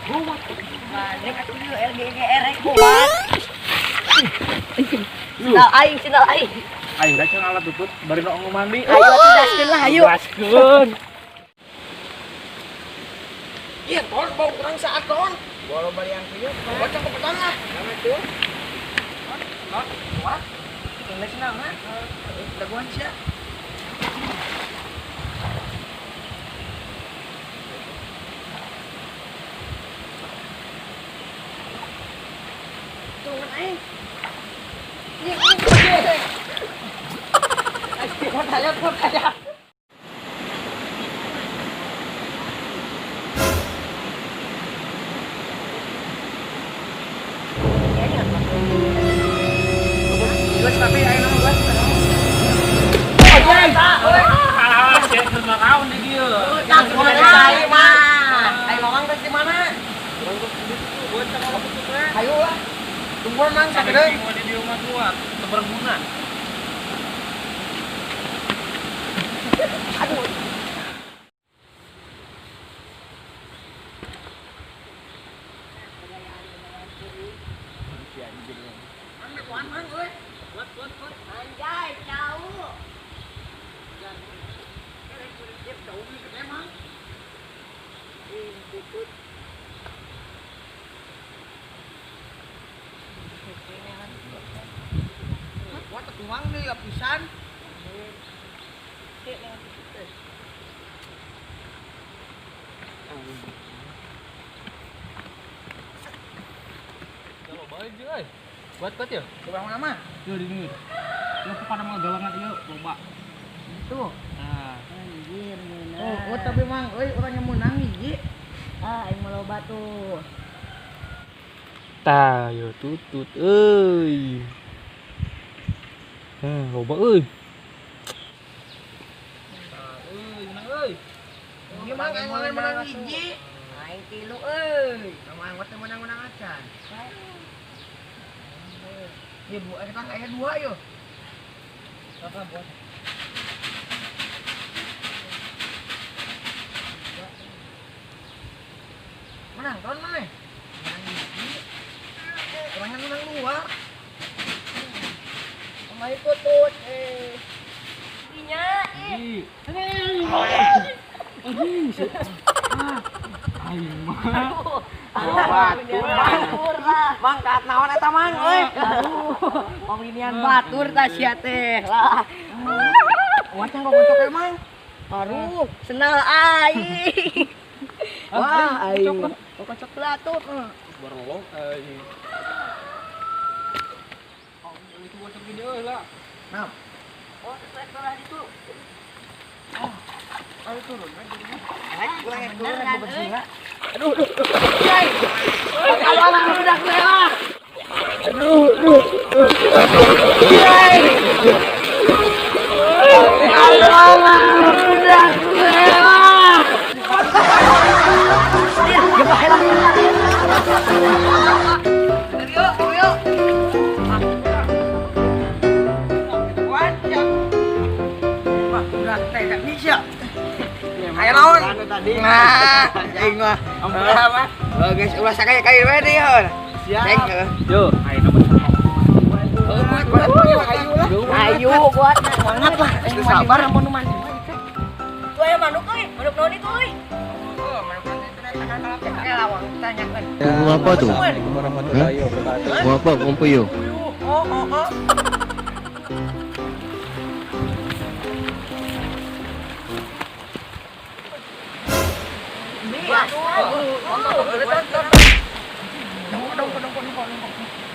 Balik atuh ieu LGGR kuat. Sendal aing, sendal aing. Ayo dah cenah alat tutut bari nu mandi. Ayo atuh gaskeun lah, ayo. Gaskeun. Iya, ton bau kurang saat ton. Bola balian kieu. Bocah kepetan lah. Nama itu. Ton, wah. Tinggal senang ha. Daguan sia. Tunggu aing. Ayo, tapi ayo nama gua. Ah, sia keur naon di dieu. Ayo mamang teh di mana? Ayo lah. Tungguan mang sakedeung. Di dieu mah kuat, teu berguna. Aduh. Anjay, jauh. Wah, tetuang nih lapisan. Loba aja euy. Buat-buat ya. Coba mana mah? Yo di dieu. Yo pokona mah galangan ieu loba. Tuh. Nah, Anjir, meunang. Oh, oh tapi mang euy urang yang menang hiji. Ah, aing mah loba tuh. Tah, yo tutut euy. Loba euy. Tah, euy, menang euy. Ieu mang aing mah menang hiji. Aing tilu euy. Sama aing teh menang-menang acan. Ya dua, kita kayaknya dua yo. Apa buat? Menang tahun mana? Menang hiji. Orangnya menang dua. Sama ikut tuh. Eh. Dinya, ih. Anjing. Ah, aing mah. Batur, Batur lah. Mang kaat naon eta mang euy. Aduh, paminian batur tah sia teh lah. Wah, can kocok emang. Aduh, sendal aing. Wah, aing. Kocok lah tuh. Berlong aing. Oh, itu bocor gini euy lah. Nah, Oh, traktor itu. ayo turun kan jadinya. Naik, pulang ya, turun Beneran, bersih lah. Aduh, aduh. Yai. Kalau anak budak lewat. Aduh, aduh. Yai. Kalau anak budak lewat. Yuk, yuk. Wah, udah teh tak bisa. Ayo naon? Nah, aing mah. Ampun. Oh, guys, ulah sakaya kayu we deui heuh. Siap. Cek. Yo, aing nomor Heuh, buat buat ayo lah. Ayo buat Semangat lah, geus sabar. Tuh aya manuk euy, manuk naon itu euy? Oh, manuk nanti itu nanti akan kalap lawang tanyakeun. Tunggu apa tuh? Hah? Tunggu apa? Kumpul yuk. Oh, oh, oh.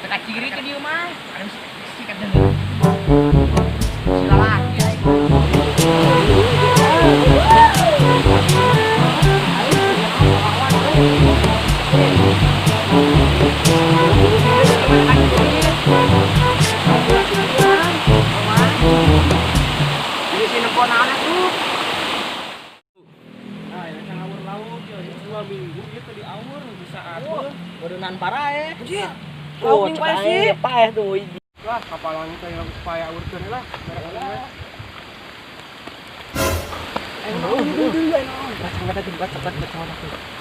Teka ciri ke dia mah. Ada sikat deui. Silalaki. Jadi si nempo naon atuh? Nah, ini can awur lauk ya, ini 2 minggu ieu teu diawur bisa atuh. Bodonan parae. Anjir. Oh, Lauk ning paeh sih. Paeh tuh. Lah, kapal langit yang supaya awurkeun lah. Ayo, ayo, ayo, ayo. Kacamata tuh, kacamata, kacamata tuh.